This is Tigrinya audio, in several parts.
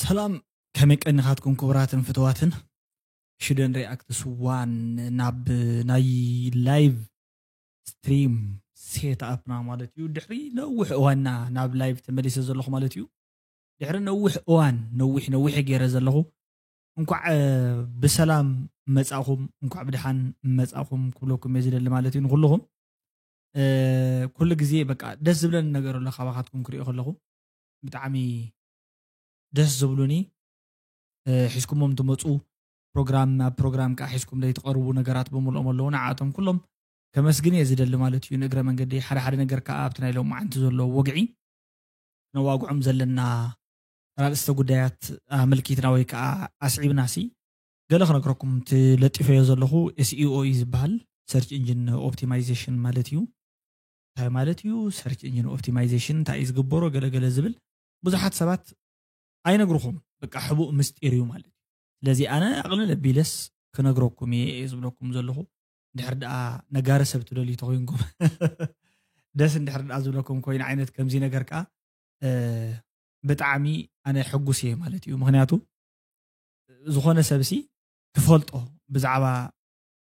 ሰላም፣ ከመይ ቀኒኻትኩም ክቡራትን ፍትዋትን ሽደን ሪኣክትስ ዋን? ናብ ናይ ላይቭ ስትሪም ሴት ኣፕና ማለት እዩ። ድሕሪ ነዊሕ እዋንና ናብ ላይቭ ተመሊሰ ዘለኹ ማለት እዩ። ድሕሪ ነዊሕ እዋን፣ ነዊሕ ነዊሕ ገይረ ዘለኹ። እንኳዕ ብሰላም መጻኹም፣ እንኳዕ ብድሓን መጻኹም ክብለኩም እየ ዝደሊ ማለት እዩ ንኩልኹም። ኩሉ ግዜ በቃ ደስ ዝብለኒ ነገር ኣሎ ካባኻትኩም ክሪኦ ከለኹ። ብጣዕሚ ደስ ዝብሉኒ ሒዝኩሞም ትመፁ፣ ፕሮግራም ኣብ ፕሮግራም ከዓ ሒዝኩም ዘይትቐርቡ ነገራት ብምልኦም ኣለዉ። ንዓኣቶም ኩሎም ከመስግን እየ ዝደሊ ማለት እዩ። ንእግረ መንገዲ ሓደ ሓደ ነገር ከዓ ኣብቲ ናይ ሎማዓንቲ ዘሎ ወግዒ ነዋግዖም ዘለና ኣርእስተ ጉዳያት ኣመልኪትና ወይ ከዓ ኣስዒብና ሲ ገለ ክነግረኩም ትለጢፈዮ ዘለኹ ኤስኢኦ እዩ ዝበሃል፣ ሰርች ኢንጂን ኦፕቲማይዜሽን ማለት እዩ። እንታይ ማለት እዩ ሰርች ኢንጂን ኦፕቲማይዜሽን? እንታይ እዩ ዝግበሮ? ገለገለ ዝብል ብዙሓት ሰባት ኣይነግርኹም፣ በቃ ሕቡእ ምስጢር እዩ ማለት እዩ። ስለዚ ኣነ ኣቕልል ኣቢለስ ክነግረኩም እየ እየ ዝብለኩም ዘለኹ። እንድሕር ደኣ ነጋሪ ሰብ ትደልዩ ተኮይንኩም ደስ እንድሕር ደኣ ዝብለኩም ኮይኑ ዓይነት ከምዚ ነገር ከዓ ብጣዕሚ ኣነ ሕጉስ እየ ማለት እዩ። ምክንያቱ ዝኾነ ሰብሲ ክፈልጦ ብዛዕባ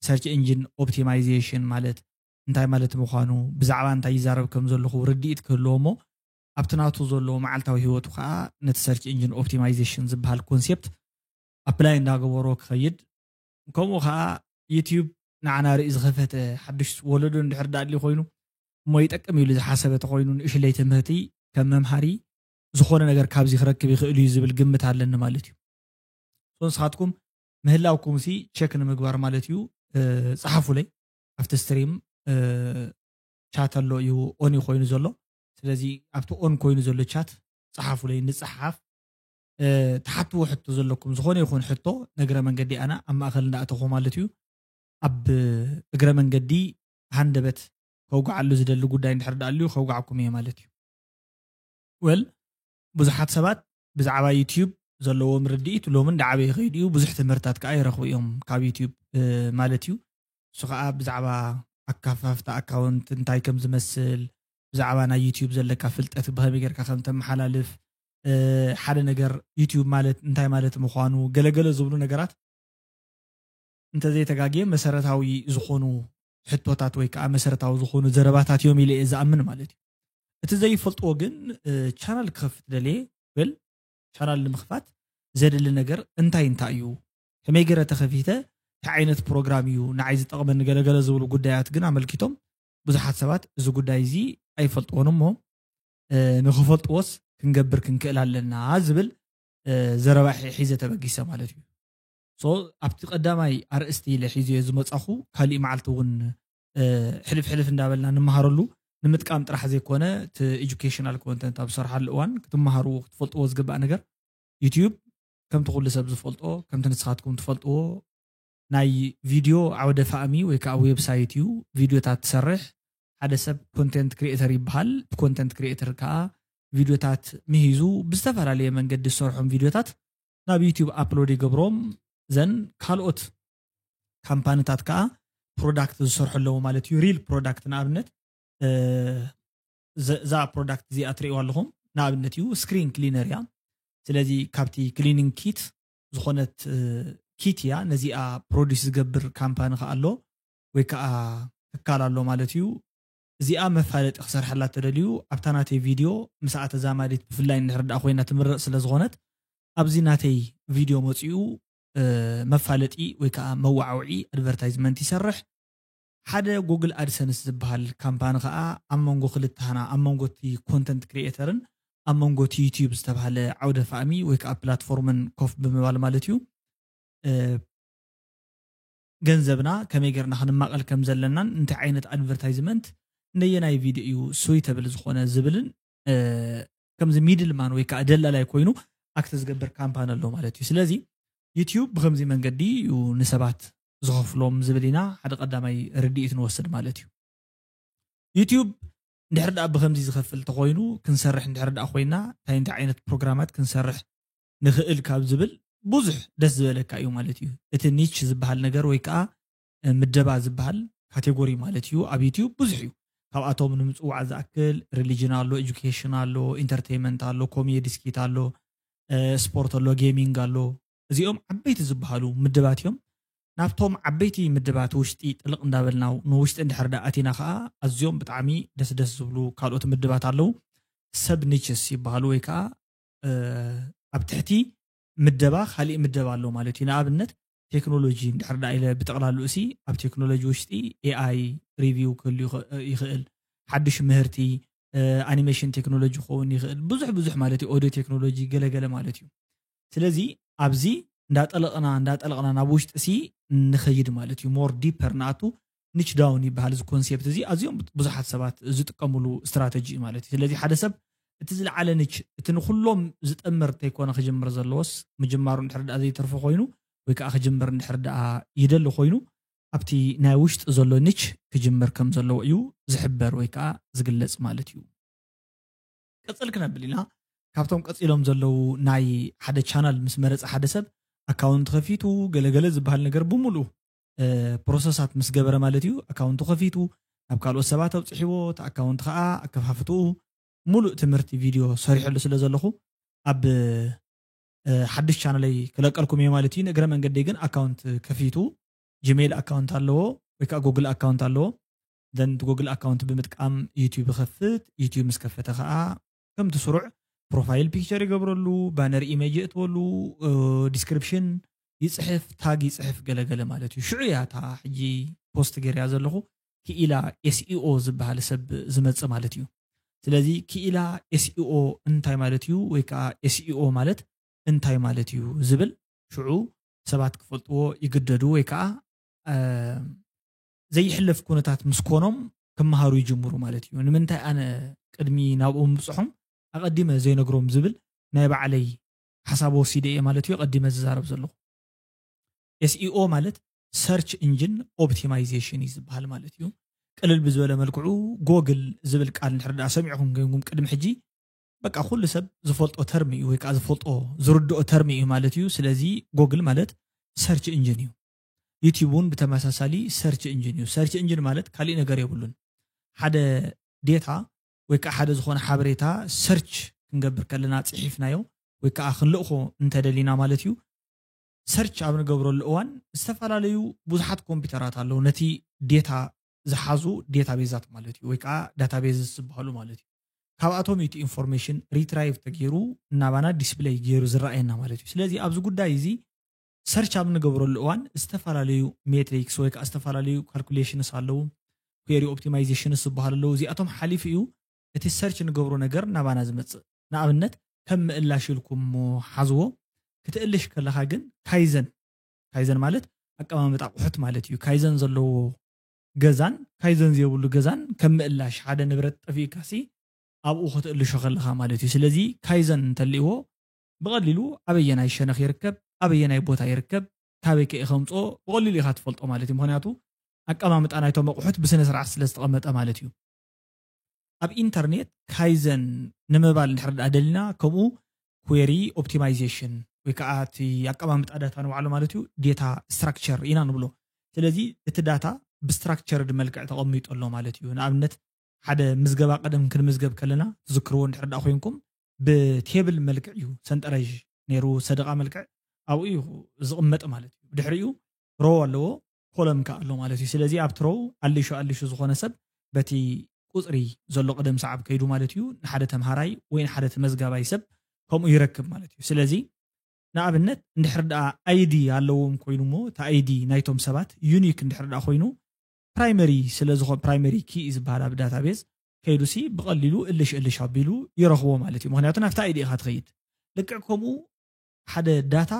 ሰርች ኢንጂን ኦፕቲማይዜሽን ማለት እንታይ ማለት ምዃኑ፣ ብዛዕባ እንታይ ይዛረብ ከም ዘለኹ ርድኢት ክህልዎ እሞ ኣብቲ ናቱ ዘሎ መዓልታዊ ህይወቱ ከዓ ነቲ ሰርች ኢንጂን ኦፕቲማይዜሽን ዝበሃል ኮንሴፕት ኣፕላይ እንዳገበሮ ክኸይድ፣ ከምኡ ከዓ ዩቲዩብ ንዓና ርኢ ዝኸፈተ ሓዱሽ ወለዶ እንድሕር ዳኣሊ ኮይኑ እሞ ይጠቅም ኢሉ ዝሓሰበ ተኮይኑ ንእሽለይ ትምህርቲ ከም መምሃሪ ዝኾነ ነገር ካብዚ ክረክብ ይኽእል እዩ ዝብል ግምት ኣለኒ ማለት እዩ። ንስኻትኩም ምህላውኩም ሲ ቸክ ንምግባር ማለት እዩ። ፀሓፉለይ ኣብቲ ስትሪም ቻት ኣሎ እዩ ኦን ኮይኑ ዘሎ። ስለዚ ኣብቲ ኦን ኮይኑ ዘሎ ቻት ፀሓፉለይ ንፀሓፍ። ትሓትዎ ሕቶ ዘለኩም ዝኾነ ይኹን ሕቶ ንእግረ መንገዲ ኣና ኣብ ማእኸል እንዳእተኹ ማለት እዩ። ኣብ እግረ መንገዲ ሃንደበት ከውግዓሉ ዝደሊ ጉዳይ እንድሕር ደኣልዩ ከውግዓኩም እየ ማለት እዩ። ወል ብዙሓት ሰባት ብዛዕባ ዩቲዩብ ዘለዎም ርድኢት ሎሚ እንዳዓበየ ይኸይድ እዩ። ብዙሕ ትምህርታት ከዓ ይረኽቡ እዮም ካብ ዩቲዩብ ማለት እዩ። እሱ ከዓ ብዛዕባ ኣካፋፍታ ኣካውንት እንታይ ከም ዝመስል፣ ብዛዕባ ናይ ዩቲዩብ ዘለካ ፍልጠት ብኸመይ ጌርካ ከም ተመሓላልፍ፣ ሓደ ነገር ዩቲዩብ ማለት እንታይ ማለት ምዃኑ፣ ገለገለ ዝብሉ ነገራት እንተዘይተጋግየ መሰረታዊ ዝኾኑ ሕቶታት ወይ ከዓ መሰረታዊ ዝኾኑ ዘረባታት እዮም ኢለ እየ ዝኣምን ማለት እዩ። እቲ ዘይፈልጥዎ ግን ቻናል ክኸፍት ደልየ ብል ቻናል ንምኽፋት ዘድሊ ነገር እንታይ እንታይ እዩ፣ ከመይ ገይረ ተኸፊተ፣ እንታይ ዓይነት ፕሮግራም እዩ ንዓይ ዝጠቕመኒ፣ ገለገለ ዝብሉ ጉዳያት ግን ኣመልኪቶም ብዙሓት ሰባት እዚ ጉዳይ እዚ ኣይፈልጥዎን እሞ ንኽፈልጥዎስ ክንገብር ክንክእል ኣለና ዝብል ዘረባ ሒዘ ተበጊሰ ማለት እዩ። ኣብቲ ቀዳማይ ኣርእስቲ ኢለ ሒዘዮ ዝመፃኹ ካሊእ መዓልቲ እውን ሕልፍ ሕልፍ እንዳበልና ንመሃረሉ ንምጥቃም ጥራሕ ዘይኮነ እቲ ኤጁኬሽናል ኮንተንት ኣብ ዝሰርሓሉ እዋን ክትመሃርዎ ክትፈልጥዎ ዝግባእ ነገር ዩቲዩብ ከምቲ ኩሉ ሰብ ዝፈልጦ ከምቲ ንስኻትኩም ትፈልጥዎ ናይ ቪድዮ ዓውደ ፋእሚ ወይ ከዓ ዌብሳይት እዩ። ቪድዮታት ትሰርሕ ሓደ ሰብ ኮንተንት ክሪኤተር ይበሃል። ኮንተንት ክሪኤተር ከዓ ቪድዮታት ምሂዙ ብዝተፈላለየ መንገዲ ዝሰርሖም ቪድዮታት ናብ ዩቲዩብ ኣፕሎድ ይገብሮም። ዘን ካልኦት ካምፓኒታት ከዓ ፕሮዳክት ዝሰርሑ ኣለዉ ማለት እዩ። ሪል ፕሮዳክት ንኣብነት እዛ ፕሮዳክት እዚኣ ትሪእዋ ኣለኹም ንኣብነት እዩ ስክሪን ክሊነር እያ። ስለዚ ካብቲ ክሊኒንግ ኪት ዝኾነት ኪት እያ። ነዚኣ ፕሮዲስ ዝገብር ካምፓኒ ከዓ ኣሎ ወይ ከዓ ትካል ኣሎ ማለት እዩ። እዚኣ መፋለጢ ክሰርሐላ ተደልዩ ኣብታ ናተይ ቪድዮ ምስኣ ተዛማዲት ብፍላይ እንድሕር ደኣ ኮይና ትምረፅ ስለ ዝኾነት ኣብዚ ናተይ ቪድዮ መፂኡ መፋለጢ ወይ ከዓ መዋዓውዒ ኣድቨርታይዝመንት ይሰርሕ። ሓደ ጉግል ኣድሰንስ ዝበሃል ካምፓኒ ከዓ ኣብ መንጎ ክልተና ኣብ መንጎ እቲ ኮንተንት ክሪኤተርን ኣብ መንጎ እቲ ዩቲዩብ ዝተባሃለ ዓውደ ፋእሚ ወይ ከዓ ፕላትፎርምን ኮፍ ብምባል ማለት እዩ ገንዘብና ከመይ ጌርና ክንማቐል ከም ዘለናን እንታይ ዓይነት ኣድቨርታይዝመንት ነየናይ ቪድዮ እዩ ስዊተብል ዝኾነ ዝብልን ከምዚ ሚድልማን ወይ ከዓ ደላላይ ኮይኑ ኣክት ዝገብር ካምፓኒ ኣሎ ማለት እዩ። ስለዚ ዩቲዩብ ብከምዚ መንገዲ እዩ ንሰባት ዝኸፍሎም ዝብል ኢና ሓደ ቀዳማይ ርድኢት ንወስድ ማለት እዩ። ዩቲዩብ እንድሕር ደኣ ብከምዚ ዝኸፍል ተኮይኑ ክንሰርሕ እንድሕር ደኣ ኮይና እንታይ እንታይ ዓይነት ፕሮግራማት ክንሰርሕ ንኽእል ካብ ዝብል ብዙሕ ደስ ዝበለካ እዩ ማለት እዩ። እቲ ኒች ዝበሃል ነገር ወይ ከዓ ምደባ ዝበሃል ካቴጎሪ ማለት እዩ ኣብ ዩቲዩብ ብዙሕ እዩ። ካብኣቶም ንምፅዋዕ ዝኣክል ሪሊጅን ኣሎ፣ ኤጁኬሽን ኣሎ፣ ኢንተርቴይንመንት ኣሎ፣ ኮሜዲ ስኪት ኣሎ፣ ስፖርት ኣሎ፣ ጌሚንግ ኣሎ። እዚኦም ዓበይቲ ዝበሃሉ ምድባት እዮም። ናብቶም ዓበይቲ ምድባት ውሽጢ ጥልቕ እንዳበልና ንውሽጢ እንድሕር ዳ ኣቲና ከዓ ኣዝዮም ብጣዕሚ ደስ ደስ ዝብሉ ካልኦት ምድባት ኣለዉ። ሰብ ኒችስ ይበሃሉ ወይ ከዓ ኣብ ትሕቲ ምደባ ካሊእ ምደባ ኣሎ ማለት እዩ። ንኣብነት ቴክኖሎጂ እንድሕር ዳ ኢለ ብጠቕላሉ እሲ ኣብ ቴክኖሎጂ ውሽጢ ኤኣይ ሪቪው ክህሉ ይኽእል፣ ሓድሽ ምህርቲ፣ ኣኒሜሽን ቴክኖሎጂ ክኸውን ይኽእል፣ ብዙሕ ብዙሕ ማለት እዩ። ኦዲዮ ቴክኖሎጂ ገለገለ ማለት እዩ። ስለዚ ኣብዚ እንዳጠለቕና እንዳጠለቕና ናብ ውሽጢ ሲ ንኸይድ ማለት እዩ። ሞር ዲፐር ንኣቱ፣ ኒች ዳውን ይበሃል እዚ ኮንሴፕት እዚ። ኣዝዮም ብዙሓት ሰባት ዝጥቀምሉ ስትራተጂ እዩ ማለት እዩ። ስለዚ ሓደ ሰብ እቲ ዝለዓለ ኒች፣ እቲ ንኩሎም ዝጠምር እንተይኮነ ክጅምር ዘለዎስ፣ ምጅማሩ እንድሕር ዳ ዘይተርፎ ኮይኑ ወይ ከዓ ክጅምር እንድሕር ዳ ይደሊ ኮይኑ፣ ኣብቲ ናይ ውሽጢ ዘሎ ኒች ክጅምር ከም ዘለዎ እዩ ዝሕበር ወይ ከዓ ዝግለጽ ማለት እዩ። ቅጽል ክነብል ኢና። ካብቶም ቀጺሎም ዘለዉ፣ ናይ ሓደ ቻናል ምስ መረጸ ሓደ ሰብ ኣካውንት ከፊቱ ገለገለ ዝበሃል ነገር ብምሉኡ ፕሮሰሳት ምስ ገበረ ማለት እዩ። ኣካውንቱ ከፊቱ ናብ ካልኦት ሰባት ኣብፅሕዎ፣ እቲ ኣካውንት ከዓ ኣከፋፍትኡ፣ ሙሉእ ትምህርቲ ቪድዮ ሰሪሐሉ ስለ ዘለኹ ኣብ ሓድሽ ቻነለይ ክለቀልኩም እየ ማለት እዩ። ንእግረ መንገደይ ግን ኣካውንት ከፊቱ፣ ጂሜይል ኣካውንት ኣለዎ ወይ ከዓ ጉግል ኣካውንት ኣለዎ። ዘን ጉግል ኣካውንት ብምጥቃም ዩቲዩብ ይኸፍት። ዩቲዩብ ምስ ከፈተ ከዓ ከምቲ ስሩዕ ፕሮፋይል ፒክቸር ይገብረሉ፣ ባነር ኢሜጅ የእትወሉ፣ ዲስክሪፕሽን ይፅሕፍ፣ ታግ ይፅሕፍ፣ ገለገለ ማለት እዩ። ሽዑ እያ እታ ሕጂ ፖስት ገይርያ ዘለኹ ክኢላ ኤስኢኦ ዝበሃል ሰብ ዝመፅእ ማለት እዩ። ስለዚ ክኢላ ኤስኢኦ እንታይ ማለት እዩ ወይ ከዓ ኤስኢኦ ማለት እንታይ ማለት እዩ ዝብል ሽዑ ሰባት ክፈልጥዎ ይግደዱ ወይ ከዓ ዘይሕለፍ ኩነታት ምስ ኮኖም ክመሃሩ ይጅምሩ ማለት እዩ። ንምንታይ ኣነ ቅድሚ ናብኡ ምብፅሖም ኣቐዲመ ዘይነግሮም ዝብል ናይ ባዕለይ ሓሳብ ወሲደ እየ ማለት እዩ። ቀዲመ ዝዛረብ ዘለኹ ኤስኢኦ ማለት ሰርች ኢንጂን ኦፕቲማይዜሽን እዩ ዝበሃል ማለት እዩ። ቅልል ብዝበለ መልክዑ ጎግል ዝብል ቃል እንድሕር ዳ ሰሚዕኹም ኮይንኩም ቅድሚ ሕጂ በቃ ኩሉ ሰብ ዝፈልጦ ተርሚ እዩ ወይ ከዓ ዝፈልጦ ዝርድኦ ተርሚ እዩ ማለት እዩ። ስለዚ ጎግል ማለት ሰርች ኢንጂን እዩ። ዩቲዩብ እውን ብተመሳሳሊ ሰርች ኢንጂን እዩ። ሰርች ኢንጂን ማለት ካሊእ ነገር የብሉን። ሓደ ዴታ ወይ ከዓ ሓደ ዝኾነ ሓበሬታ ሰርች ክንገብር ከለና ፅሒፍናዮ ወይ ከዓ ክንልእኾ እንተደሊና ማለት እዩ። ሰርች ኣብ ንገብረሉ እዋን ዝተፈላለዩ ብዙሓት ኮምፒውተራት ኣለዉ ነቲ ዴታ ዝሓዙ ዴታቤዛት ማለት እዩ ወይ ከዓ ዳታቤዝ ዝበሃሉ ማለት እዩ። ካብኣቶም እዩ እቲ ኢንፎርሜሽን ሪትራይቭ ተገይሩ እናባና ዲስፕሌይ ገይሩ ዝረኣየና ማለት እዩ። ስለዚ ኣብዚ ጉዳይ እዚ ሰርች ኣብ ንገብረሉ እዋን ዝተፈላለዩ ሜትሪክስ ወይ ከዓ ዝተፈላለዩ ካልኩሌሽንስ ኣለዉ፣ ኩዌሪ ኦፕቲማይዜሽንስ ዝበሃሉ ኣለዉ። እዚኣቶም ሓሊፉ እዩ እቲ ሰርች ንገብሮ ነገር ናባና ዝመፅእ። ንኣብነት ከም ምእላሽ ኢልኩሞ ሓዝዎ። ክትእልሽ ከለኻ ግን ካይዘን፣ ካይዘን ማለት ኣቀማምጣ ኣቑሑት ማለት እዩ። ካይዘን ዘለዎ ገዛን ካይዘን ዘይብሉ ገዛን ከም ምእላሽ፣ ሓደ ንብረት ጠፊእካሲ ኣብኡ ክትእልሾ ከለኻ ማለት እዩ። ስለዚ ካይዘን እንተልእዎ ብቐሊሉ ኣበየናይ ሸነኽ ይርከብ፣ ኣበየናይ ቦታ ይርከብ፣ ካበይ ከ ከምፅኦ ብቐሊሉ ኢኻ ትፈልጦ ማለት እዩ። ምክንያቱ ኣቀማምጣ ናይቶም ኣቑሑት ብስነ ስርዓት ስለ ዝተቐመጠ ማለት እዩ። ኣብ ኢንተርኔት ካይዘን ንምባል እንድሕር ደኣ ደሊና ከምኡ ኩዌሪ ኦፕቲማይዜሽን ወይ ከዓ እቲ ኣቀማምጣ ዳታ ንባዕሉ ማለት እዩ ዴታ ስትራክቸር ኢና ንብሎ። ስለዚ እቲ ዳታ ብስትራክቸርድ መልክዕ ተቐሚጡ ኣሎ ማለት እዩ። ንኣብነት ሓደ ምዝገባ ቀደም ክንምዝገብ ከለና ትዝክርዎ እንድሕር ደኣ ኮይንኩም ብቴብል መልክዕ እዩ ሰንጠረዥ ነይሩ ሰደቓ መልክዕ ኣብኡ እዩ ዝቕመጥ ማለት እዩ። ብድሕሪኡ ሮው ኣለዎ ኮለም ከ ኣሎ ማለት እዩ። ስለዚ ኣብቲ ሮው ኣሊሹ ኣሊሹ ዝኾነ ሰብ በቲ ቁፅሪ ዘሎ ቅደም ሰዓብ ከይዱ ማለት እዩ ንሓደ ተምሃራይ ወይ ንሓደ ተመዝጋባይ ሰብ ከምኡ ይረክብ ማለት እዩ። ስለዚ ንኣብነት እንድሕር ደኣ ኣይዲ ኣለዎም ኮይኑ እሞ እቲ ኣይዲ ናይቶም ሰባት ዩኒክ እንድሕር ደኣ ኮይኑ ፕራይመሪ ስለ ዝኾ ፕራይመሪ ኪ እዩ ዝበሃል ኣብ ዳታቤዝ ከይዱሲ ብቐሊሉ እልሽ እልሽ ኣቢሉ ይረኽቦ ማለት እዩ። ምክንያቱ ናብቲ ኣይዲ ኢኻ ትኸይድ። ልክዕ ከምኡ ሓደ ዳታ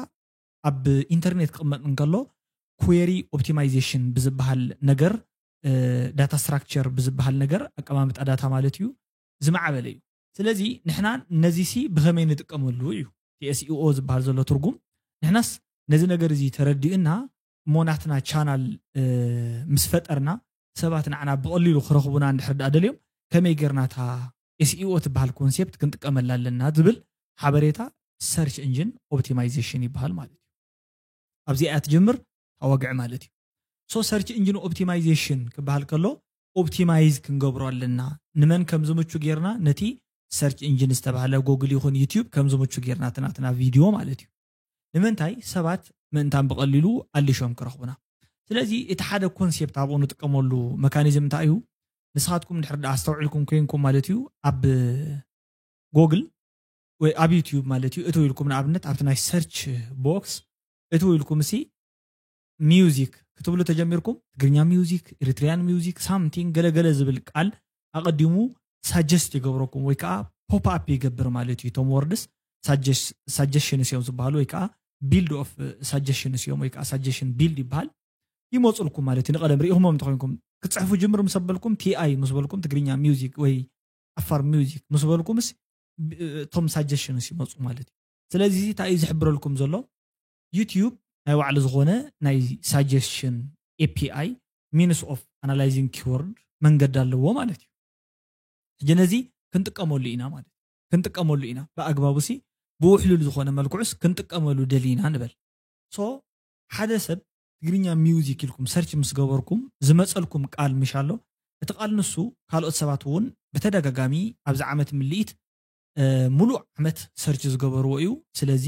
ኣብ ኢንተርኔት ክቕመጥ እንከሎ ኩዌሪ ኦፕቲማይዜሽን ብዝበሃል ነገር ዳታ ስትራክቸር ብዝበሃል ነገር ኣቀማምጣ ዳታ ማለት እዩ ዝማዕበለ እዩ። ስለዚ ንሕና ነዚሲ ብኸመይ ንጥቀመሉ እዩ እቲ ኤስኢኦ ዝበሃል ዘሎ ትርጉም። ንሕናስ ነዚ ነገር እዚ ተረዲእና እሞ ናትና ቻናል ምስ ፈጠርና ሰባት ንዓና ብቐሊሉ ክረኽቡና እንድሕር ደኣ ደልዮም ከመይ ጌርና እታ ኤስኢኦ ትበሃል ኮንሴፕት ክንጥቀመላ ኣለና ዝብል ሓበሬታ ሰርች ኢንጂን ኦፕቲማይዜሽን ይበሃል ማለት እዩ። ኣብዚኣ እያ ትጅምር ታወግዕ ማለት እዩ። ሶ ሰርች ኢንጂን ኦፕቲማይዜሽን ክበሃል ከሎ ኦፕቲማይዝ ክንገብሮ ኣለና። ንመን ከም ዝምቹ ጌርና ነቲ search engine ዝተባህለ ጎግል ይኹን ዩቲዩብ ከም ዝምቹ ጌርና እቲ ናትና ቪድዮ ማለት እዩ። ንምንታይ ሰባት ምእንታን ብቐሊሉ ኣሊሾም ክረኽቡና። ስለዚ እቲ ሓደ ኮንሴፕት ኣብኡ ንጥቀመሉ መካኒዝም እንታይ እዩ? ንስኻትኩም ድሕር ዳ ኣስተውዒልኩም ኮይንኩም ማለት እዩ ኣብ ጎግል ወይ ኣብ ዩቲዩብ ማለት እዩ እትው ኢልኩም ንኣብነት ኣብቲ ናይ ሰርች ቦክስ እትው ኢልኩም ሲ ሚውዚክ ክትብሉ ተጀሚርኩም ትግርኛ ሚውዚክ ኤሪትሪያን ሚውዚክ ሳምቲንግ ገለገለ ዝብል ቃል ኣቐዲሙ ሳጀስት ይገብረኩም ወይ ከዓ ፖፕ ኣፕ ይገብር ማለት እዩ። እቶም ወርድስ ሳጀሽንስ እዮም ዝበሃሉ ወይ ከዓ ቢልድ ኦፍ ሳጀሽንስ እዮም ወይ ከዓ ሳጀሽን ቢልድ ይበሃል። ይመፁልኩም ማለት እዩ። ንቐደም ሪኢኹሞም እንተኮይንኩም ክትፅሕፉ ጅምሩ ምስ ኣበልኩም ቲኣይ ምስ በልኩም ትግርኛ ሚውዚክ ወይ ኣፋር ሚውዚክ ምስ በልኩምስ እቶም ሳጀሽንስ ይመፁ ማለት እዩ። ስለዚ እዚ እንታይ እዩ ዝሕብረልኩም ዘሎ? ዩቲዩብ ናይ ባዕሉ ዝኾነ ናይ ሳጀሽን ኤፒኣይ ሚንስ ኦፍ ኣናላይዚንግ ኪወርድ መንገዲ ኣለዎ ማለት እዩ። ሕጂ ነዚ ክንጥቀመሉ ኢና ማለት እዩ። ክንጥቀመሉ ኢና ብኣግባቡ ሲ ብውሕሉል ዝኾነ መልክዑስ ክንጥቀመሉ ደሊና ንበል። ሶ ሓደ ሰብ ትግርኛ ሚውዚክ ኢልኩም ሰርች ምስ ገበርኩም ዝመፀልኩም ቃል ምሽ ኣሎ። እቲ ቃል ንሱ ካልኦት ሰባት እውን ብተደጋጋሚ ኣብዚ ዓመት ምልኢት ሙሉእ ዓመት ሰርች ዝገበርዎ እዩ። ስለዚ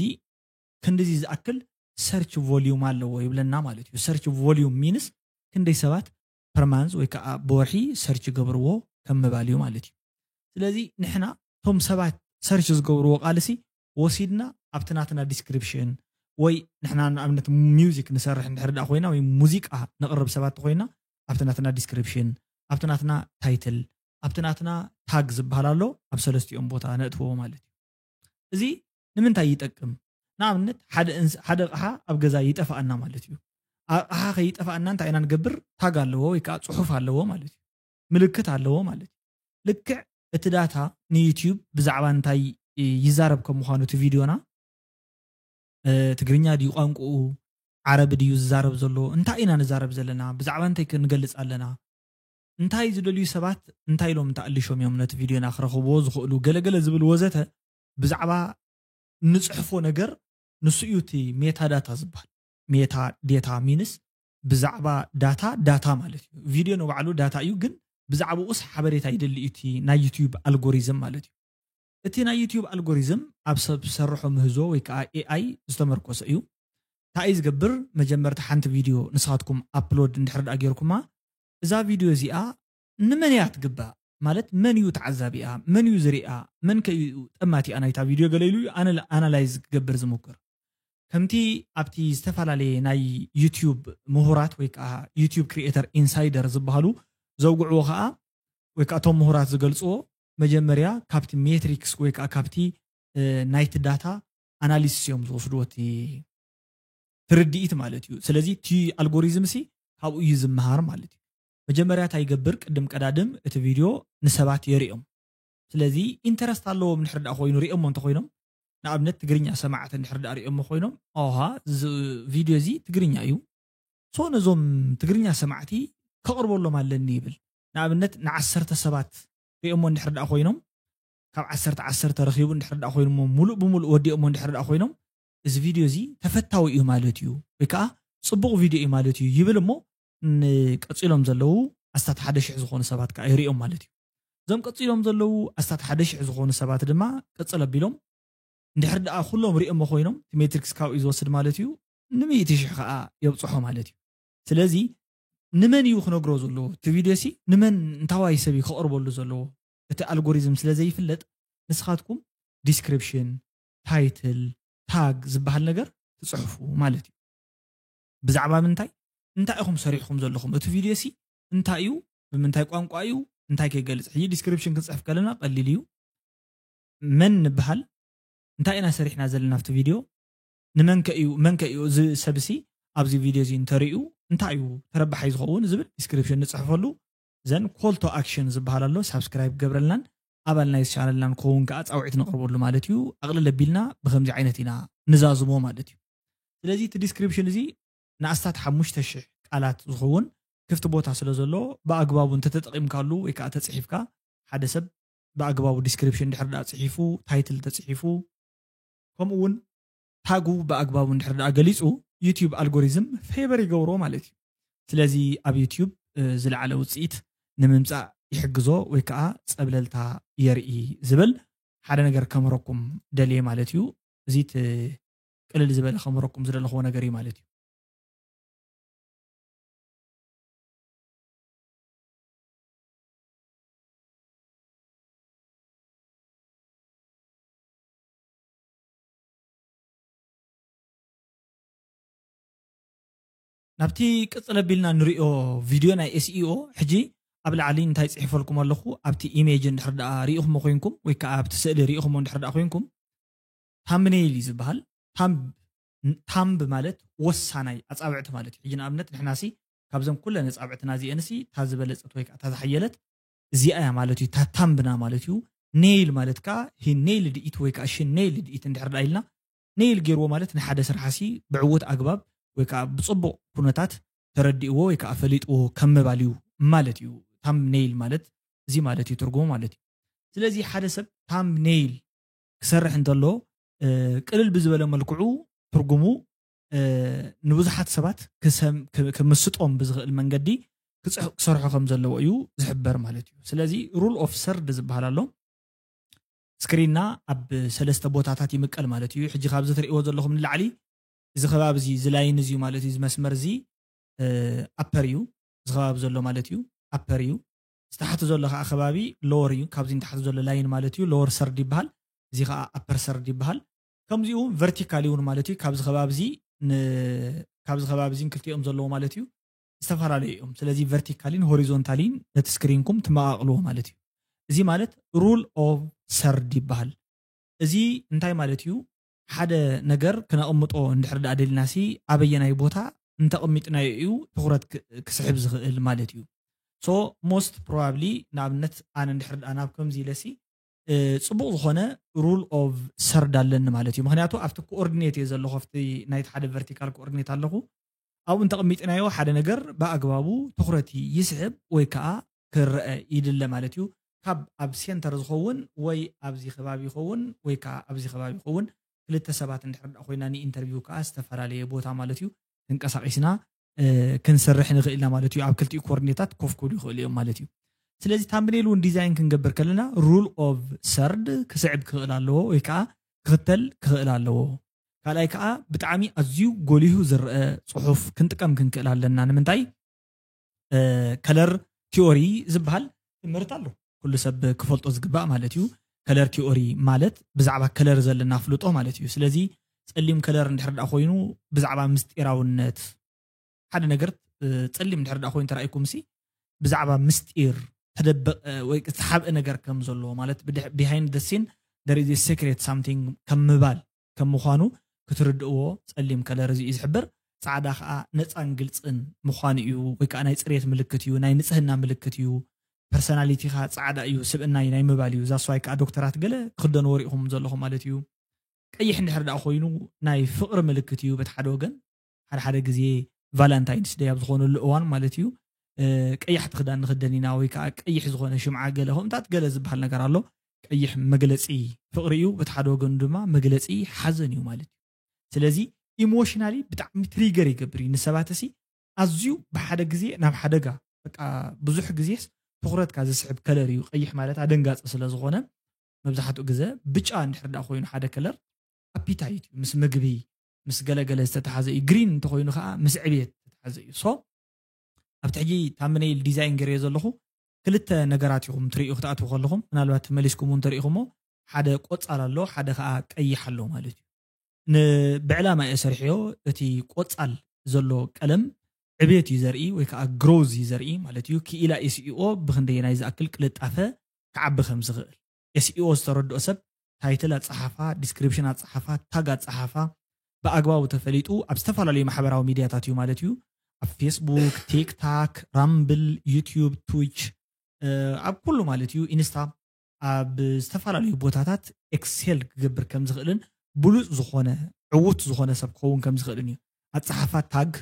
ክንድዚ ዝኣክል ሰርች ቮሊዩም ኣለዎ ይብለና ማለት እዩ። ሰርች ቮሊዩም ሚንስ ክንደይ ሰባት ፐርማንዝ ወይ ከዓ ብወርሒ ሰርች ይገብርዎ ከም ምባል እዩ ማለት እዩ። ስለዚ ንሕና እቶም ሰባት ሰርች ዝገብርዎ ቃልሲ ወሲድና ኣብቲ ናትና ዲስክሪፕሽን ወይ ንሕና ንኣብነት ሚውዚክ ንሰርሕ እንድሕር ዳ ኮይና ወይ ሙዚቃ ነቕርብ ሰባት ኮይና ኣብቲ ናትና ዲስክሪፕሽን ኣብቲ ናትና ታይትል ኣብቲ ናትና ታግ ዝበሃል ኣሎ ኣብ ሰለስቲኦም ቦታ ነእትዎ ማለት እዩ። እዚ ንምንታይ ይጠቅም? ንኣብነት ሓደ ኣቕሓ ኣብ ገዛ ይጠፍኣና ማለት እዩ። ኣቕሓ ከይጠፍኣና እንታይ ኢና ንገብር? ታግ ኣለዎ ወይ ከዓ ፅሑፍ ኣለዎ ማለት እዩ። ምልክት ኣለዎ ማለት እዩ። ልክዕ እቲ ዳታ ንዩቲዩብ ብዛዕባ እንታይ ይዛረብ ከም ምዃኑ እቲ ቪድዮና ትግርኛ ድዩ ቋንቋኡ ዓረብ ድዩ ዝዛረብ ዘሎ እንታይ ኢና ንዛረብ ዘለና ብዛዕባ እንታይ ክንገልፅ ኣለና እንታይ ዝደልዩ ሰባት እንታይ ኢሎም ተኣሊሾም እዮም ነቲ ቪድዮና ክረኽብዎ ዝኽእሉ ገለገለ ዝብል ወዘተ ብዛዕባ ንፅሕፎ ነገር ንሱ እዩ እቲ ሜታ ዳታ ዝበሃል። ሜታ ዴታ ሚንስ ብዛዕባ ዳታ ዳታ ማለት እዩ። ቪድዮ ንባዕሉ ዳታ እዩ፣ ግን ብዛዕባኡስ ሓበሬታ ይደሊ እዩ እቲ ናይ ዩቲዩብ ኣልጎሪዝም ማለት እዩ። እቲ ናይ ዩቲዩብ ኣልጎሪዝም ኣብ ሰብ ዝሰርሖ ምህዞ ወይ ከዓ ኤኣይ ዝተመርኮሰ እዩ። እንታይ እዩ ዝገብር? መጀመርታ ሓንቲ ቪድዮ ንስኻትኩም ኣፕሎድ እንድሕር ደኣ ጌርኩማ እዛ ቪድዮ እዚኣ ንመን እያ ትግባእ? ማለት መን እዩ ተዓዛቢኣ? መን እዩ ዝሪኣ? መን ከ እዩ ጠማቲኣ ናይታ ቪድዮ ገለ ኢሉ እዩ ኣናላይዝ ክገብር ዝምክር። ከምቲ ኣብቲ ዝተፈላለየ ናይ ዩቲዩብ ምሁራት ወይ ከዓ ዩቲዩብ ክሪኤተር ኢንሳይደር ዝበሃሉ ዘውግዕዎ ከዓ ወይ ከዓ እቶም ምሁራት ዝገልፅዎ መጀመርያ ካብቲ ሜትሪክስ ወይ ከዓ ካብቲ ናይቲ ዳታ ኣናሊሲስ እዮም ዝወስድዎ እቲ ትርድኢት ማለት እዩ። ስለዚ እቲ ኣልጎሪዝም ሲ ካብኡ እዩ ዝመሃር ማለት እዩ። መጀመርያ እንታይ ይገብር? ቅድም ቀዳድም እቲ ቪድዮ ንሰባት የርእዮም። ስለዚ ኢንተረስት ኣለዎም እንድሕር ደኣ ኮይኑ ሪኦሞ እንተኮይኖም ንኣብነት ትግርኛ ሰማዕቲ እንድሕር ደኣ ሪኦሞ ኮይኖም ኣውሃ እዚ ቪድዮ እዚ ትግርኛ እዩ ሶ ነዞም ትግርኛ ሰማዕቲ ከቕርበሎም ኣለኒ ይብል። ንኣብነት ንዓሰርተ ሰባት ሪኦሞ እንድሕር ደኣ ኮይኖም ካብ ዓሰርተ ዓሰርተ ረኺቡ እንድሕር ደኣ ኮይኖሞ ሙሉእ ብሙሉእ ወዲኦሞ እንድሕር ደኣ ኮይኖም እዚ ቪድዮ እዚ ተፈታዊ እዩ ማለት እዩ ወይ ከዓ ፅቡቕ ቪድዮ እዩ ማለት እዩ ይብል እሞ ንቀፂሎም ዘለዉ ኣስታት ሓደ ሽሕ ዝኾኑ ሰባት ከዓ ይሪኦም ማለት እዩ። እዞም ቀፂሎም ዘለዉ ኣስታት ሓደ ሽሕ ዝኾኑ ሰባት ድማ ቅፅል ኣቢሎም እንድሕር ደኣ ኩሎም ሪኦሞ ኮይኖም እቲ ሜትሪክስ ካብኡ ዝወስድ ማለት እዩ ንምእቲ ሽሕ ከዓ የብፅሖ ማለት እዩ። ስለዚ ንመን እዩ ክነግሮ ዘለዎ እቲ ቪድዮ ሲ ንመን እንታዋይ ሰብ እዩ ክቕርበሉ ዘለዎ እቲ ኣልጎሪዝም ስለ ዘይፍለጥ ንስኻትኩም ዲስክሪፕሽን ታይትል ታግ ዝበሃል ነገር ትፅሕፉ ማለት እዩ። ብዛዕባ ምንታይ እንታይ ኢኹም ሰሪሕኩም ዘለኹም እቲ ቪድዮ ሲ እንታይ እዩ ብምንታይ ቋንቋ እዩ እንታይ ከይገልፅ ሕጂ ዲስክሪፕሽን ክንፅሕፍ ከለና ቀሊል እዩ መን ንበሃል እንታይ ኢና ሰሪሕና ዘለና ኣብቲ ቪድዮ ንመን ከ እዩ መን ከ እዩ እዚ ሰብ ሲ ኣብዚ ቪድዮ እዚ እንተሪኡ እንታይ እዩ ተረባሓይ ዝኸውን ዝብል ዲስክሪፕሽን ንፅሕፈሉ ዘን ኮል ቱ ኣክሽን ዝበሃል ኣሎ ሳብስክራይብ ገብረልናን ኣባል ናይ ቻነልና ንክኸውን ከዓ ፃውዒት ነቕርበሉ ማለት እዩ ኣቕልል ኣቢልና ብከምዚ ዓይነት ኢና ንዛዝሞ ማለት እዩ ስለዚ እቲ ዲስክሪፕሽን እዚ ንኣስታት ሓሙሽተ ሽሕ ቃላት ዝኸውን ክፍቲ ቦታ ስለ ዘሎ ብኣግባቡ እንተተጠቒምካሉ ወይ ከዓ ተፅሒፍካ ሓደ ሰብ ብኣግባቡ ዲስክሪፕሽን ድሕር ደኣ ፅሒፉ ታይትል ተፅሒፉ ከምኡ እውን ታጉ ብኣግባቡ እንድሕር ደኣ ገሊፁ ዩቲዩብ ኣልጎሪዝም ፌቨር ይገብሮ ማለት እዩ ስለዚ ኣብ ዩቲዩብ ዝለዓለ ውፅኢት ንምምፃእ ይሕግዞ ወይ ከዓ ፀብለልታ የርኢ ዝብል ሓደ ነገር ከምህረኩም ደልየ ማለት እዩ። እዚ እቲ ቅልል ዝበለ ከምህረኩም ዝደለኽዎ ነገር እዩ ማለት እዩ። ናብቲ ቅፅል ኣቢልና ንሪኦ ቪድዮ ናይ ኤስኢኦ ሕጂ ኣብ ላዕሊ እንታይ ፅሒፈልኩም ኣለኹ ኣብቲ ኢሜጅ እንድሕር ደኣ ሪኢኹሞ ኮይንኩም ወይ ከዓ ኣብቲ ስእሊ ሪኢኹሞ እንድሕር ደኣ ኮይንኩም ታምኔይል እዩ ዝበሃል። ታምብ ማለት ወሳናይ ኣፃብዕቲ ማለት እዩ። ሕጂ ንኣብነት ንሕናሲ ካብዘን ኩለን ኣፃብዕትና እዚአንሲ እታ ዝበለፀት ወይ ከዓ እታ ዝሓየለት እዚኣ እያ ማለት እዩ። እታ ታምብና ማለት እዩ። ኔይል ማለት ከዓ ሂ ኔይል ድኢት ወይ ከዓ ሺ ኔይል ድኢት እንድሕር ደኣ ኢልና ኔይል ገይርዎ ማለት ንሓደ ስራሕሲ ብዕዉት ኣግባብ ወይ ከዓ ብፅቡቕ ኩነታት ተረዲእዎ ወይ ከዓ ፈሊጥዎ ከም ምባል እዩ ማለት እዩ። ታምብ ኔይል ማለት እዚ ማለት እዩ ትርጉሙ ማለት እዩ። ስለዚ ሓደ ሰብ ታምብ ኔይል ክሰርሕ እንተሎ ቅልል ብዝበለ መልክዑ ትርጉሙ ንብዙሓት ሰባት ክምስጦም ብዝኽእል መንገዲ ክሰርሖ ከም ዘለዎ እዩ ዝሕበር ማለት እዩ። ስለዚ ሩል ኦፍ ሰርድ ዝበሃል ኣሎ። ስክሪንና ኣብ ሰለስተ ቦታታት ይምቀል ማለት እዩ። ሕጂ ካብዚ ትርእይዎ ዘለኹም ንላዕሊ እዚ ከባቢ እዚ እዚ ላይን እዚ ማለት እዩ። እዚ መስመር እዚ ኣፐር እዩ። እዚ ከባቢ ዘሎ ማለት እዩ ኣፐር እዩ። ዝተሓቲ ዘሎ ከዓ ከባቢ ሎወር እዩ። ካብዚ ንታሕቲ ዘሎ ላይን ማለት እዩ ሎወር ሰርድ ይበሃል። እዚ ከዓ ኣፐር ሰርድ ይበሃል። ከምዚኡ ቨርቲካሊ እውን ማለት እዩ። ካብዚ ከባቢ እዚ ን- ካብዚ ከባቢ እዚ ክልቲኦም ዘለዎ ማለት እዩ ዝተፈላለዩ እዮም። ስለዚ ቨርቲካሊን ሆሪዞንታሊን ነቲ ስክሪንኩም ትመቃቅልዎ ማለት እዩ። እዚ ማለት ሩል ኦፍ ሰርድ ይበሃል። እዚ እንታይ ማለት እዩ? ሓደ ነገር ክነቕምጦ እንድሕር ደኣ ደሊናሲ ኣበየናይ ቦታ እንተቐሚጥናዮ እዩ ትኹረት ክ- ክስሕብ ዝኽእል ማለት እዩ። So most probably ንኣብነት ኣነ እንድሕር ደኣ ናብ ከምዚ ኢለሲ ፅቡቕ ዝኾነ ሩል ኦፍ ሰርድ ኣለኒ ማለት እዩ። ምክንያቱ ኣብቲ ኮኦርዲኔት እየ ዘለኹ ኣብቲ ናይቲ ሓደ ቨርቲካል ኮኦርዲኔት ኣለኹ። ኣብኡ እንተቐሚጥናዮ ሓደ ነገር ብኣግባቡ ትኹረት ይስሕብ ወይ ከዓ ክረአ ይድለ ማለት እዩ። ካብ ኣብ ሴንተር ዝኸውን ወይ ኣብዚ ከባቢ ይኸውን ወይ ከዓ ኣብዚ ከባቢ ይኸውን ክልተ ሰባት እንድሕር ደኣ ኮይና ንኢንተርቪው ከዓ ዝተፈላለየ ቦታ ማለት እዩ ተንቀሳቒስና ክንሰርሕ ንኽእል ኢና ማለት እዩ። ኣብ ክልቲኡ ኮርኔታት ኮፍ ክብሉ ይኽእሉ እዮም ማለት እዩ። ስለዚ ታምብኔል እውን ዲዛይን ክንገብር ከለና ሩል ኦፍ ሰርድ ክስዕብ ክኽእል ኣለዎ ወይ ከዓ ክኽተል ክኽእል ኣለዎ። ካልኣይ ከዓ ብጣዕሚ ኣዝዩ ጎሊሁ ዝረአ ፅሑፍ ክንጥቀም ክንክእል ኣለና። ንምንታይ? ከለር ቲዮሪ ዝበሃል ትምህርቲ ኣሎ፣ ኩሉ ሰብ ክፈልጦ ዝግባእ ማለት እዩ። ከለር ቲዮሪ ማለት ብዛዕባ ከለር ዘለና ፍልጦ ማለት እዩ። ስለዚ ፀሊም ከለር እንድሕር ደኣ ኮይኑ ብዛዕባ ምስጢራውነት ሓደ ነገር ፀሊም እንድሕር ደኣ ኮይኑ ተራእይኩም ሲ ብዛዕባ ምስጢር ተደበቀ ወይ ዝተሓብአ ነገር ከም ዘሎ ማለት ቢሃይንድ ሲን there is secret something ከም ምባል ከም ምዃኑ ክትርድእዎ ፀሊም ከለር እዚ እዩ ዝሕብር። ፃዕዳ ከዓ ነፃን ግልፅን ምዃኑ እዩ ወይ ከዓ ናይ ፅሬት ምልክት እዩ፣ ናይ ንፅህና ምልክት እዩ። ፐርሰናሊቲኻ ፃዕዳ እዩ ስብእናይ ናይ ምባል እዩ። ዛስዋይ ከዓ ዶክተራት ገለ ክክደንዎ ሪኢኹም ዘለኹም ማለት እዩ። ቀይሕ እንድሕር ደኣ ኮይኑ ናይ ፍቕሪ ምልክት እዩ በቲ ሓደ ወገን። ሓደ ሓደ ግዜ ቫላንታይንስ ደይ ኣብ ዝኾነሉ እዋን ማለት እዩ ቀያሕቲ ክዳን ንክደን ኢና ወይ ከዓ ቀይሕ ዝኾነ ሽምዓ ገለ ከምታት ገለ ዝበሃል ነገር ኣሎ። ቀይሕ መግለፂ ፍቕሪ እዩ፣ በቲ ሓደ ወገኑ ድማ መግለፂ ሓዘን እዩ ማለት እዩ። ስለዚ ኢሞሽናሊ ብጣዕሚ ትሪገር ይገብር እዩ ንሰባት። እሲ ኣዝዩ ብሓደ ግዜ ናብ ሓደጋ በቃ ብዙሕ ግዜስ ትኹረትካ ዝስሕብ ከለር እዩ። ቀይሕ ማለት ኣደንጋፂ ስለ ዝኾነ መብዛሕትኡ ግዜ ብጫ እንድሕር ደኣ ኮይኑ ሓደ ከለር ኣፒታይት እዩ፣ ምስ ምግቢ ምስ ገለገለ ዝተተሓዘ እዩ። ግሪን እንተኮይኑ ከዓ ምስ ዕብየት ዝተተሓዘ እዩ። ሶ ኣብቲ ሕጂ ታምነይል ዲዛይን ገይረዮ ዘለኹ ክልተ ነገራት ኢኹም ትርእዩ ክትኣትዉ ከለኹም፣ ምናልባት መሊስኩም እውን ተሪኢኹሞ ሓደ ቆፃል ኣሎ ሓደ ከዓ ቀይሕ ኣሎ ማለት እዩ። ንብዕላማ እየ ሰሪሐዮ። እቲ ቆፃል ዘሎ ቀለም ዕብየት እዩ ዘርኢ ወይ ከዓ ግሮዝ እዩ ዘርኢ ማለት እዩ። ክኢላ ኤስኢኦ ብክንደየናይ ዝኣክል ቅልጣፈ ክዓቢ ከም ዝኽእል ኤስኢኦ ዝተረድኦ ሰብ ታይትል ኣፀሓፋ፣ ዲስክሪፕሽን ኣፀሓፋ፣ ታግ ኣፀሓፋ ብኣግባቡ ተፈሊጡ ኣብ ዝተፈላለዩ ማሕበራዊ ሚዲያታት እዩ ማለት እዩ። ኣብ ፌስቡክ፣ ቲክታክ፣ ራምብል፣ ዩቲዩብ፣ ትዊች፣ ኣብ ኩሉ ማለት እዩ ኢንስታ ኣብ ዝተፈላለዩ ቦታታት ኤክሴል ክገብር ከም ዝኽእልን ብሉፅ ዝኾነ ዕዉት ዝኾነ ሰብ ክኸውን ከም ዝኽእልን እዩ። ኣፀሓፋ ታግ፣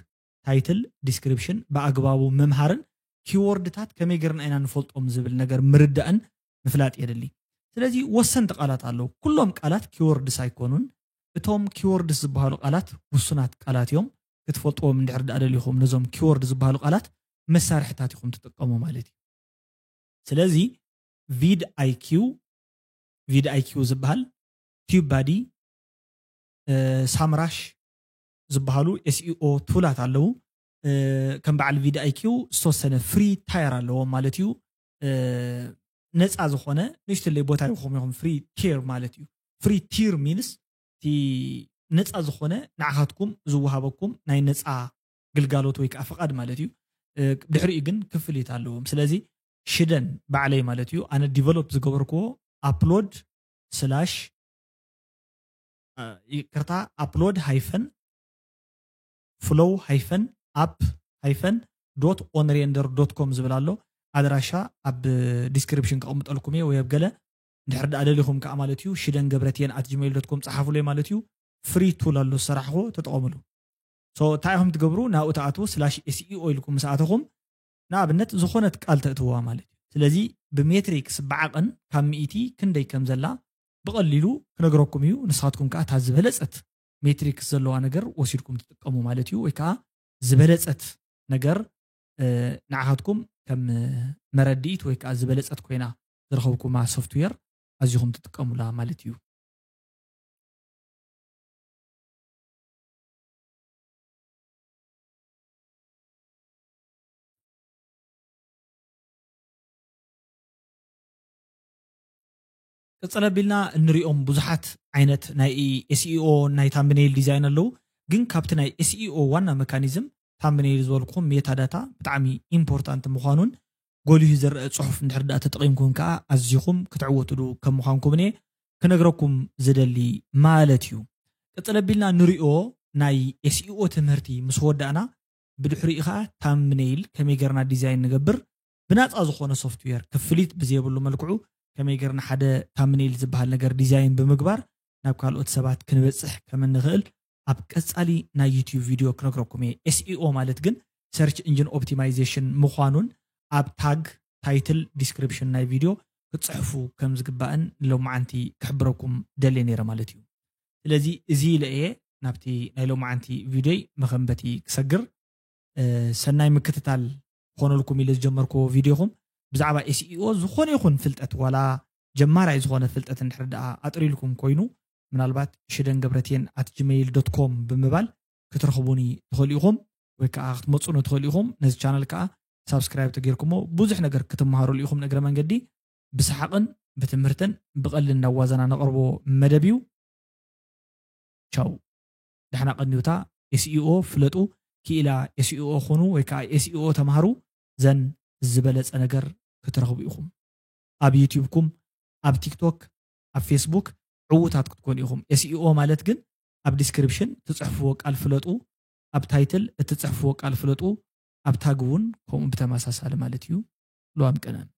ታይትል፣ ዲስክሪፕሽን ብኣግባቡ ምምሃርን ኪወርድታት ከመይ ገርና ኢና ንፈልጦም ዝብል ነገር ምርዳእን ምፍላጥ የድሊ። ስለዚ ወሰንቲ ቃላት ኣለዉ። ኩሎም ቃላት ኪወርድስ ኣይኮኑን። እቶም ኪወርድስ ዝበሃሉ ቃላት ውሱናት ቃላት እዮም። ክትፈልጥዎም እንድሕር ደኣ ደሊኹም ነዞም ኪወርድ ዝበሃሉ ቃላት መሳርሕታት ኢኹም ትጥቀሙ ማለት እዩ። ስለዚ ቪድ ኣይኪው ቪድ ኣይኪው ዝበሃል፣ ቲዩብ ባዲ፣ ሳምራሽ ዝበሃሉ ኤስኢኦ ቱላት ኣለዉ። ከም በዓል ቪድ ኣይኪው ዝተወሰነ ፍሪ ታየር ኣለዎም ማለት እዩ። ነፃ ዝኾነ ንእሽተለይ ቦታ ይኹም ኢኹም ፍሪ ቲር ማለት እዩ። ፍሪ ቲር ሚንስ እቲ ነፃ ዝኾነ ንዓኻትኩም ዝወሃበኩም ናይ ነፃ ግልጋሎት ወይ ከዓ ፍቓድ ማለት እዩ። ድሕሪኡ ግን ክፍሊት ኣለዎም። ስለዚ ሽደን ባዕለይ ማለት እዩ ኣነ ዲቨሎፕ ዝገበርክዎ ኣፕሎድ ስላሽ ይቅርታ ኣፕሎድ ሃይፈን ፍሎው ሃይፈን ኣፕ ሃይፈን ዶት ኦንሬንደር ዶት ኮም ዝብል ኣሎ። ኣድራሻ ኣብ ዲስክሪፕሽን ከቐምጠልኩም እየ ወይ ኣብ ገለ እንድሕር ደኣ ደሊኹም ከዓ ማለት እዩ ሽደን ገብረትየን ኣት ጂሜይል ዶት ኮም ፀሓፉለይ ማለት እዩ። ፍሪ ቱል ኣሎ ዝሰራሕኹ ተጠቐምሉ። ሶ እንታይ ኢኹም ትገብሩ? ናብኡ ትኣትዉ ስላሽ ኤስኢኦ ኢልኩም ምስ ኣተኹም ንኣብነት ዝኾነት ቃል ተእትዋ ማለት እዩ። ስለዚ ብሜትሪክስ ብዓቐን ካብ ሚእቲ ክንደይ ከም ዘላ ብቐሊሉ ክነግረኩም እዩ። ንስኻትኩም ከዓ እታ ዝበለፀት ሜትሪክስ ዘለዋ ነገር ወሲድኩም ትጥቀሙ ማለት እዩ። ወይ ከዓ ዝበለፀት ነገር ንዓኻትኩም ከም መረድኢት ወይ ከዓ ዝበለፀት ኮይና ዝረኸብኩማ ሶፍትዌር ኣዚኹም ትጥቀሙላ ማለት እዩ። ቅፅል ኣቢልና እንሪኦም ብዙሓት ዓይነት ናይ ኤስኢኦ ናይ ታምብኔል ዲዛይን ኣለዉ። ግን ካብቲ ናይ ኤስኢኦ ዋና መካኒዝም ታምብኔል ዝበልኩኹም ሜታ ዳታ ብጣዕሚ ኢምፖርታንት ምዃኑን ጎሊሁ ዝረአ ፅሑፍ እንድሕር ደኣ ተጠቒምኩም ከዓ ኣዚኹም ክትዕወትሉ ከም ምዃንኩምን እየ ክነግረኩም ዝደሊ ማለት እዩ። ቅፅል ኣቢልና ንሪኦ ናይ ኤስኢኦ ትምህርቲ ምስ ወዳእና ብድሕሪኡ ከዓ ታምብኔል ከመይ ገርና ዲዛይን ንገብር ብናፃ ዝኾነ ሶፍትዌር ክፍሊት ብዘይብሉ መልክዑ ከመይ ገርና ሓደ ታምብኔል ዝበሃል ነገር ዲዛይን ብምግባር ናብ ካልኦት ሰባት ክንበፅሕ ከም እንኽእል ኣብ ቀፃሊ ናይ ዩቲዩብ ቪድዮ ክነግረኩም እየ። ኤስኢኦ ማለት ግን ሰርች ኢንጂን ኦፕቲማይዜሽን ምዃኑን ኣብ ታግ ታይትል ዲስክሪፕሽን ናይ ቪድዮ ክትፅሕፉ ከም ዝግባእን ሎማዓንቲ ክሕብረኩም ደልየ ነይረ ማለት እዩ። ስለዚ እዚ ኢለ እየ ናብቲ ናይ ሎማዓንቲ ቪድዮይ መኸንበቲ ክሰግር። ሰናይ ምክትታል ክኾነልኩም ኢለ ዝጀመርኩዎ ቪድዮኹም ብዛዕባ ኤስኢኦ ዝኾነ ይኹን ፍልጠት ዋላ ጀማራይ ዝኾነ ፍልጠት እንድሕር ደኣ ኣጥሪልኩም ኮይኑ ምናልባት ሽደን ገብረትየን ኣት ጂሜይል ዶት ኮም ብምባል ክትረኽቡኒ ትኽእሉ ኢኹም ወይ ከዓ ክትመፁኒ ትኽእሉ ኢኹም። ነዚ ቻነል ከዓ ሳብስክራይብ ተጌርኩሞ ብዙሕ ነገር ክትመሃሩሉ ኢኹም። ንእግረ መንገዲ ብሰሓቕን ብትምህርትን ብቐልድ እናዋዘና ነቕርቦ መደብ እዩ። ቻው። ደሕና ቀንዩታ። ኤስኢኦ ፍለጡ፣ ክኢላ ኤስኢኦ ኹኑ ወይ ከዓ ኤስኢኦ ተምሃሩ። ዘን ዝበለፀ ነገር ክትረኽቡ ኢኹም። ኣብ ዩቲዩብኩም፣ ኣብ ቲክቶክ፣ ኣብ ፌስቡክ ዕዉታት ክትኮኑ ኢኹም። ኤስኢኦ ማለት ግን ኣብ ዲስክሪፕሽን ትፅሕፍዎ ቃል ፍለጡ፣ ኣብ ታይትል እትፅሕፍዎ ቃል ፍለጡ፣ ኣብ ታግ እውን ከምኡ ብተመሳሳሊ ማለት እዩ። ሉዋም ቀነን።